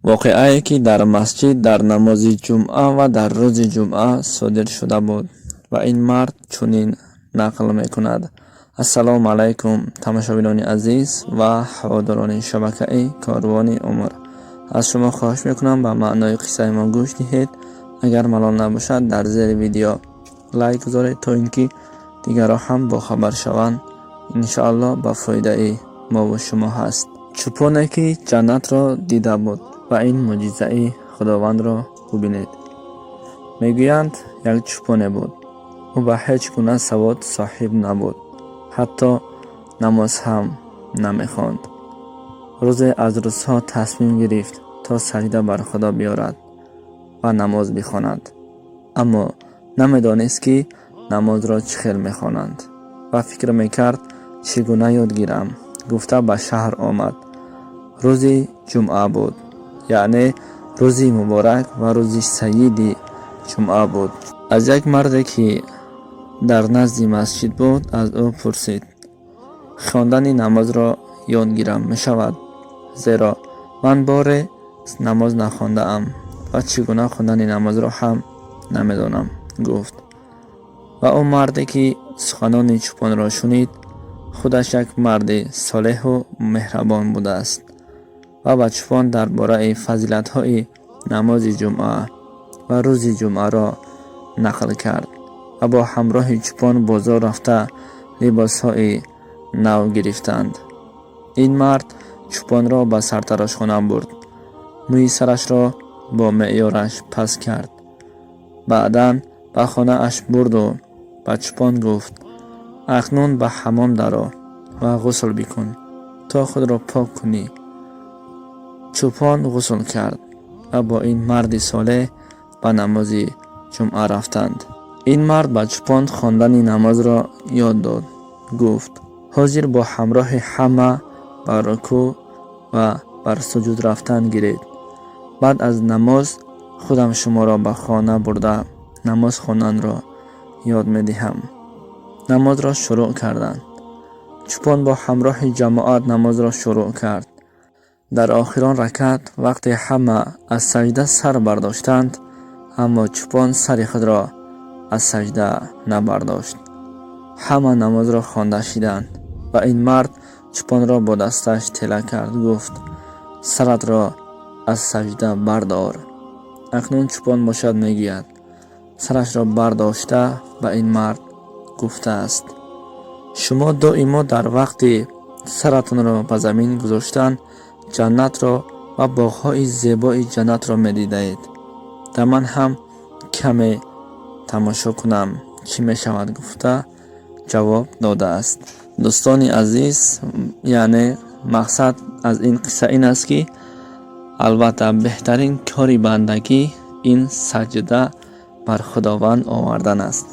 Воқеае, ки дар масҷид дар намози ҷумъа ва дар рӯзи ҷумъа содир шуда буд, ва ин мард чунин нақл мекунад. Ассалому алайкум, тамошобинони азиз ва ҳаводорони шабакаи Корвони умр. Аз шумо хоҳиш мекунам, ба маънои қиссаи мо гӯш диҳед. Агар малол набошад, дар зери видео лайк гузоред, то ин ки дигарон ҳам бохабар шаванд. Иншоаллоҳ, ба фоидаи мову шумо ҳаст. Чӯпоне, ки ҷаннатро дида буд, ва ин мӯъҷизаи Худовандро бубинед. Мегӯянд, як чӯпоне буд. Ӯ ба ҳеҷ гуна савод соҳиб набуд, ҳатто намоз ҳам намехонд. Рӯзе аз рӯзҳо тасмим гирифт, то саҷда бар Худо биёрад ва намоз бихонад, аммо намедонист, ки намозро чӣ хел мехонанд, ва фикр мекард, чӣ гуна ёд гирам гуфта, ба шаҳр омад. Рӯзи ҷумъа буд, яъне рӯзи муборак ва рӯзи сайиди ҷумъа буд. Аз як марде, ки дар назди масҷид буд, аз ӯ пурсид: «Хондани намозро ёд гирам, мешавад? Зеро ман боре намоз нахондаам ва чӣ гуна хондани намозро ҳам намедонам», гуфт. Ва ӯ марде, ки суханони чӯпонро шунид, худаш як марди солеҳу меҳрабон будааст ва ба чӯпон дар бораи фазилатҳои намози ҷумъа ва рӯзи ҷумъаро нақл кард ва бо ҳамроҳи чӯпон бозор рафта, либосҳои нав гирифтанд. Ин мард чӯпонро ба сартарошхона бурд, мӯи сарашро бо меъёраш паст кард. Баъдан ба хонааш бурду ба чӯпон гуфт: «Акнун ба ҳаммом даро ва ғусл бикун, то худро пок кунӣ». Чӯпон ғусл кард ва бо ин марди солеҳ ба намози ҷумъа рафтанд. Ин мард ба чӯпон хондани намозро ёд дод. Гуфт: «Ҳозир бо ҳамроҳи ҳама бар рукӯъ ва бар суҷуд рафтан гиред. Баъд аз намоз худам шуморо ба хона бурда, намоз хонданро ёд медиҳам». Намозро шурӯъ карданд. Чӯпон бо ҳамроҳи ҷамоат намозро шурӯъ кард. Дар охирон ракъат, вақте ҳама аз саҷда сар бардоштанд, аммо чӯпон сари худро аз саҷда набардошт. Ҳама намозро хонда шиданд ва ин мард чӯпонро бо дасташ тела кард, гуфт: «Саратро аз саҷда бардор». Акнун чӯпон бошад, мегӯяд, сарашро бардошта, ба ин мард гуфтааст: «Шумо доимо дар вақти саратонро ба замин гузоштан ҷаннатро ва боғҳои зебои ҷаннатро медидаед. Да ман ҳам каме тамошо кунам, чӣ мешавад?» гуфта ҷавоб додааст. Дӯстони азиз, яъне мақсад аз ин қисса ин аст, ки албатта беҳтарин кори бандагӣ ин саҷда бар Худованд овардан аст.